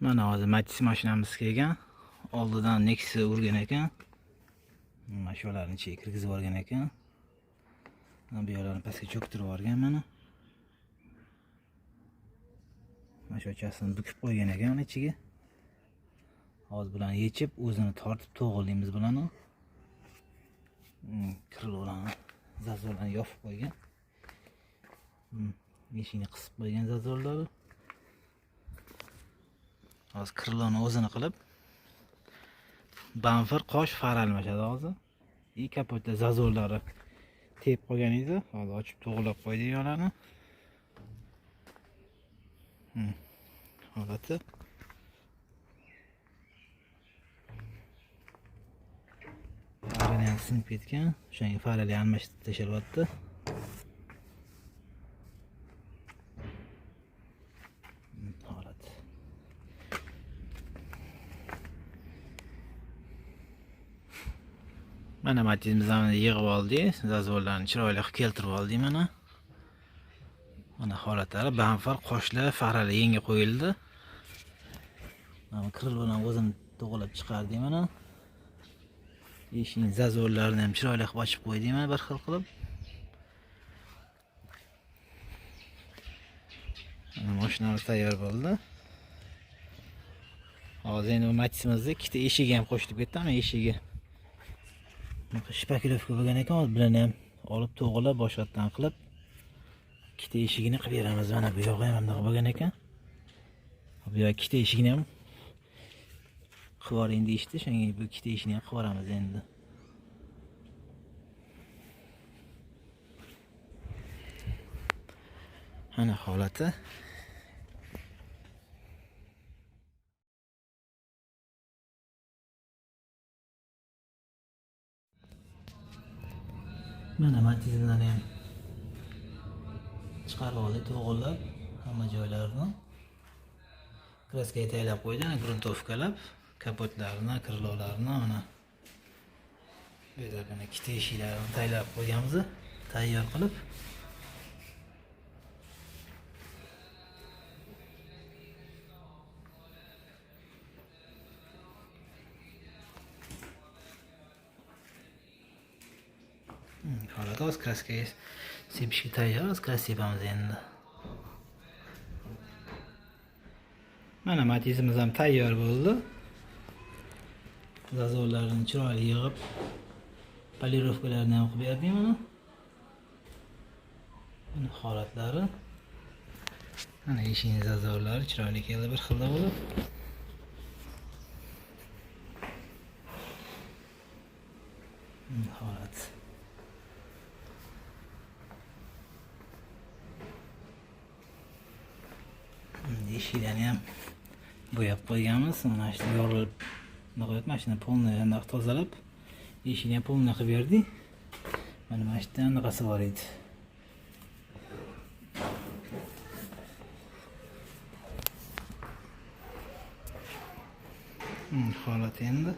Mana hozir Matiz mashinamiz kelgan. Oldidan Nexia urgan ekan. Mana shularni ichiga kirgizib yuborgan ekan. Mana bu yoqlarni pastga cho'ktirib yuborgan mana. Mana shu ochasini bukib qo'ygan ekan uni ichiga. Hozir bularni yechib, o'zini tortib to'g'rilaymiz bularni. Krilolarni, zazorlarni yopib qo'ygan. Eshikni qisib qo'ygan zazorlari. Hozir kriloni o'zini qilib bamper, qosh, far almashadi hozir. И kapotda zazorlari tep qo'ygan edi. Hozir ochib to'g'rilab qo'ydik yo'llarni. Holati. Farali ham sinib ketgan. O'shanga farali almashtirib tashlalyapti. Holat. Mana Matizimizni yig'ib oldik, zazorlarni chiroyli qilib keltirib oldik mana. Mana holatlari, bamper, qoshlar, farali yangi qo'yildi. Mana kriloni o'zim to'g'rilab chiqardik mana. Eshikning zazorlarini ham chiroyli qilib ochib qo'ydik mana bir xil qilib. Mana mashinamiz tayyor bo'ldi. Hozir endi bu Matizimizni ikkita eshigi ham qo'shilib ketdi, mana eshigi. Bunaqa shpakilovka bo'lgan ekan, hozir bularni ham olib to'g'rilab boshqatdan qilib ikkita eshigini qilib beramiz. Mana bu yog'i ham bunaqa bo'lgan ekan. Bu yoq ikkita eshigini ham qilib yuboring deyishdi. Shunga bu ikkita eshigini ham qilib yuboramiz endi. Mana holati. Mana Matizlarni ham chiqarib oldik, to'g'rilab hamma joylarini. Kraskaga tayyorlab qo'ydi, ana gruntovkalab, kapotlarini, krilolarni mana bu yerda mana ikkita eshiklarini tayyorlab qo'yganmiz, tayyor qilib. Holat hozir kraskaga sepishga tayyor, hozir kraska sepamiz endi. Mana Matizimiz ham tayyor bo'ldi. Zazorlarini chiroyli yig'ib, polirovkalarini ham qilib berdik mana. Mana holatlari. Mana eshikning zazorlari chiroyli keldi bir xilda bo'lib. Holat. Eshiklarni ham bo'yab qo'yganmiz. Mana shu yorilib, nima qo'yapti, mana shuni polni aniq tozalab, eshikni ham polni qilib berdik. Mana shu yerda anaqasi bor edi. Holat endi.